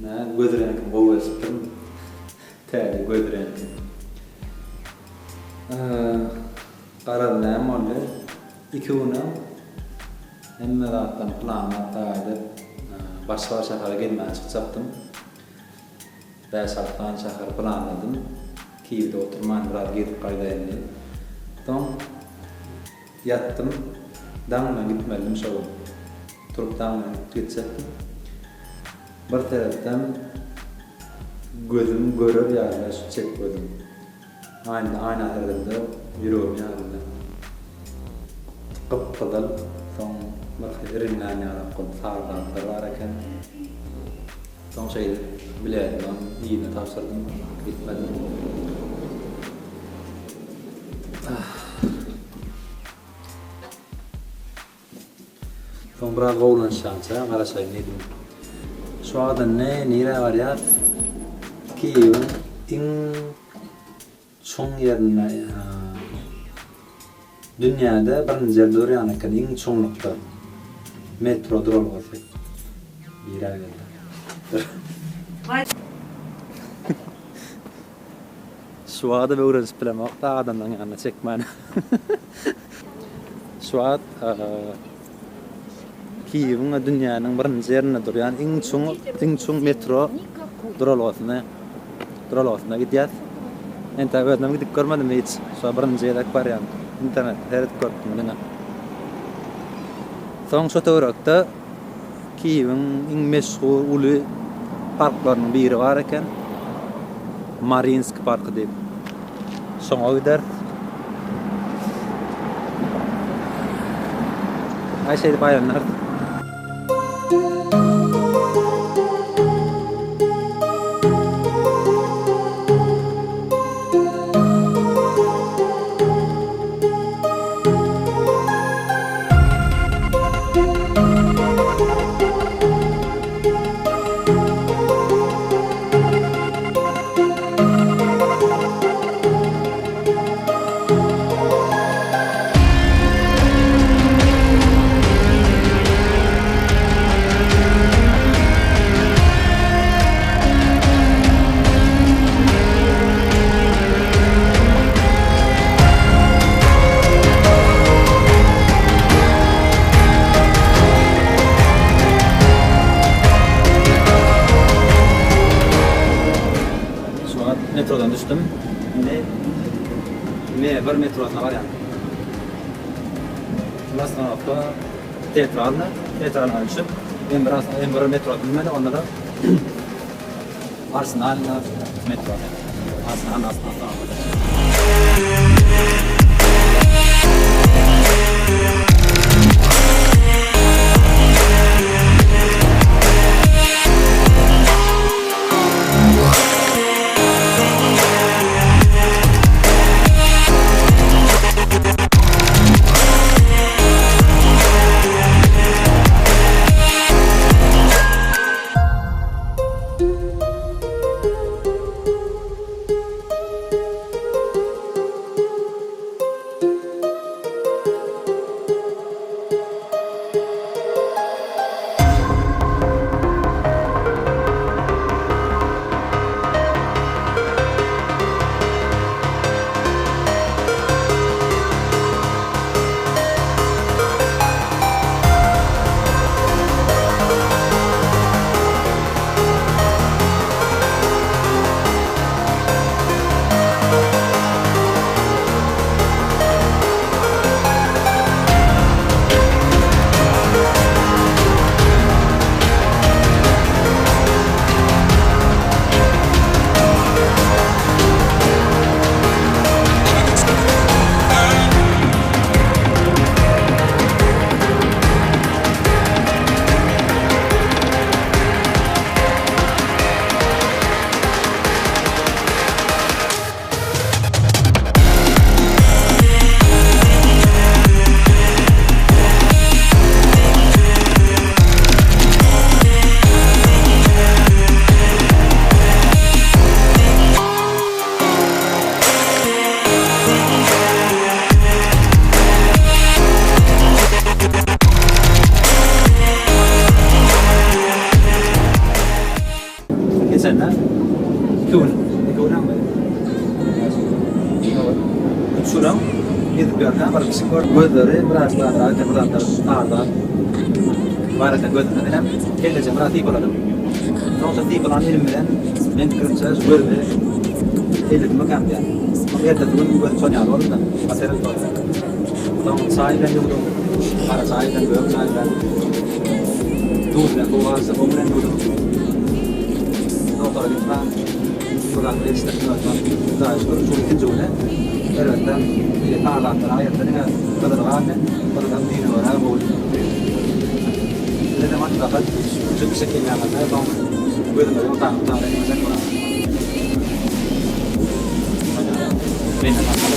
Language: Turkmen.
Nä göz reňkim gowy gelişipdirmi? Täze göz reňki. Garaz näme boldy? Iki günem hemme zatdan planlap taýadyp başga bir şähere gezmäge çykjakdym. Bäş-alty sany şäheri planladym. Kiýewde oturman biraz gezip gaýdaýyn diýip. Soň ýatdym. Daň bilen gitmelidim şo gün. Turup daň bilen gitjekdim. Bir seretsem gözüm görer ýaly şu çep gözüm. Aýna aýna seredemde ýüregim ýaryldy. Gyp-gyzyl, soň birhili iriňlän ýalak bolup sary zatlar bar eken. Soň şeýdip biledimem yzyna tabşyrdym, gitmedim. Soň biraz gowulanşýança garaşaýyn diýdim. Şu wagt indi nirä barýas? Kiýewiň iň çuň ýerinde, dünýäde birinji ýerde durýan eken iň çuňlukda metro duralgasy. Birä geldi. Şu wagtam öwrenişip bilemok-da adamlaryň ýanynda çekmäni. Şu wagt Kiýewiň we dünýäniň birinji ýerinde durýan iň çuň iň çuň metro duralgasyna duralgasyna gidýäs. Entäk özümem gidip görmedim hiç. Şo birinji gezek barýan. Internetde seredip görüpdim diňe. Soň şo töwerekde Kiýewiň iň meşhur uly parklarynyň biri bar eken. Marinski parky diýip. Şoňa gideris. Aý şeýdip aýlanarys. Şu wagt metrodan düşdüm. Indi M1 metrosyna barýan. Ostanowka Teatralna, Teatralna düşüp, M1 M1 metrosyna münmeli, onda-da Arsenalna metrosy. Arsenalna ostanowkada. Gelende iki gün, iki günem üç günem gezip ýörkäm bir pişik gördüm. Gözleri biraz zatrak eken, bir zatlar sary bar eken gözünde. Menem kellejemi biraz sypaladym. Soň şo sypalan elim bilen meň pikirimçe şu gözümi elledimmikäm diýýän. Soň ertesi gün gözüm şon ýaly boldy-da. Bateril boldy. Soň çaý bilen ýuwdum. Gara çaý bilen, gök çaý bilen. Duz bilen suw garyşdyryp, oň bilen ýuwdum. Dogtora gitmän, bir zatlar ýetişdirdim özüme. Hudaýa şükür, şu ikinji güni erbetden beýleki sary zatlary aýyrdy, diňe gyzyly galdy. Gyzylam düýne görä gowy. Size-de maslahat, şu pişik gelýänlerde soň gözüňizi utaňyp-utaňyp etmejek boluň. Menden maslahat.